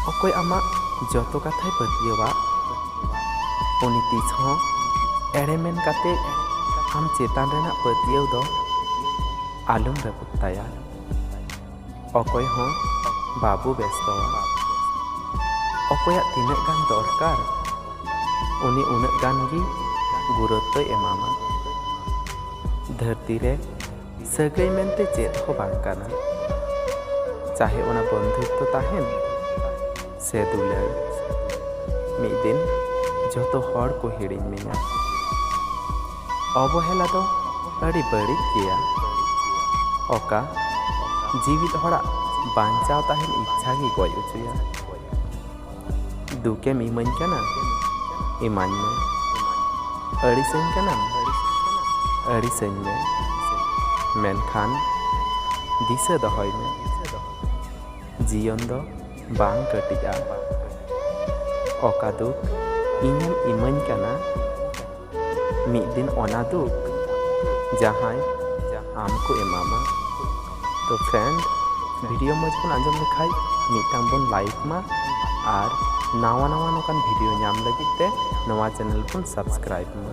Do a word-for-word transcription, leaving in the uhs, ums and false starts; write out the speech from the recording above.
ᱚᱠᱚᱭ ᱟᱢᱟᱜ ᱡᱚᱛᱚ ᱠᱟᱛᱷᱟᱭ ᱯᱟᱹᱛᱭᱟᱹᱣᱟ, ᱩᱱᱤ ᱛᱤᱥ ᱦᱚᱸ ᱮᱲᱮ ᱢᱮᱱ ᱠᱟᱛᱮ ᱟᱢ ᱪᱮᱛᱟᱱ ᱨᱮᱱᱟᱜ ᱯᱟᱹᱛᱭᱟᱹᱣ ᱫᱚ ᱟᱞᱚᱢ ᱨᱟᱹᱯᱩᱫ ᱛᱟᱭᱟ᱾ ᱚᱠᱚᱭ ᱦᱚᱸ ᱵᱟᱵᱚ ᱵᱮᱥᱛᱚᱣᱟ᱾ ᱚᱠᱚᱭᱟᱜ ᱛᱤᱱᱟᱹᱜ ᱜᱟᱱ ᱫᱚᱨᱠᱟᱨ, ᱩᱱᱤ ᱩᱱᱟᱹᱜ ᱜᱟᱱ ᱜᱮ ᱜᱩᱨᱩᱛᱛᱚᱭ ᱮᱢᱟᱢᱟ᱾ ᱫᱷᱟᱹᱨᱛᱤ ᱨᱮ ᱥᱟᱹᱜᱟᱹᱭ ᱢᱮᱱᱛᱮ ᱪᱮᱫ ᱦᱚᱸ ᱵᱟᱝ ᱠᱟᱱᱟ, ᱪᱟᱦᱮ ᱚᱱᱟ ᱵᱚᱱᱫᱷᱩᱛᱛᱚ ᱛᱟᱦᱮᱱ ᱥᱮ ᱫᱩᱞᱟᱹᱲ᱾ ᱢᱤᱫ ᱫᱤᱱ ᱡᱚᱛᱚ ᱦᱚᱲ ᱠᱚ ᱦᱤᱲᱤᱧ ᱢᱮᱭᱟ᱾ ᱚᱵᱚᱦᱮᱞᱟ ᱫᱚ ᱟᱹᱰᱤ ᱵᱟᱹᱲᱤᱡ ᱜᱮᱭᱟ᱾ ᱚᱠᱟ ᱡᱤᱣᱤᱫ ᱦᱚᱲᱟᱜ ᱵᱟᱧᱪᱟᱣ ᱛᱟᱦᱮᱱ ᱤᱪᱪᱷᱟ ᱜᱮ ᱜᱚᱡ ᱦᱚᱪᱚᱭᱟ᱾ ᱫᱩᱠᱮᱢ ᱤᱢᱟᱹᱧ ᱠᱟᱱᱟ? ᱤᱢᱟᱹᱧ ᱢᱮ᱾ ᱟᱹᱲᱤᱥᱟᱹᱧ ᱠᱟᱱᱟᱢ? ᱟᱹᱲᱤᱥᱟᱹᱧ ᱢᱮ᱾ ᱢᱮᱱᱠᱷᱟᱱ ᱫᱤᱥᱟᱹ ᱫᱚᱦᱚᱭ ᱢᱮ, ᱡᱤᱭᱚᱱ ᱫᱚ ᱵᱟᱝ ᱠᱟᱹᱴᱤᱡᱼᱟ᱾ ᱚᱠᱟ ᱫᱩᱠ ᱤᱧᱮᱢ ᱤᱢᱟᱹᱧ ᱠᱟᱱᱟ, ᱢᱤᱫ ᱫᱤᱱ ᱚᱱᱟ ᱫᱩᱠ ᱡᱟᱦᱟᱸᱭ ᱟᱢ ᱠᱚ ᱮᱢᱟᱢᱟ᱾ ᱛᱚ friend, video ᱢᱚᱡᱽ ᱵᱚᱱ ᱟᱸᱡᱚᱢ ᱞᱮᱠᱷᱟᱡ ᱢᱤᱫᱴᱟᱝ ᱵᱚᱱ like ᱢᱟ, ᱟᱨ ᱱᱟᱣᱟ ᱱᱟᱣᱟ ᱱᱚᱝᱠᱟᱱ video ᱧᱟᱢ ᱞᱟᱹᱜᱤᱫ ᱛᱮ ᱱᱚᱣᱟ channel ᱵᱚᱱ subscribe ᱢᱟ᱾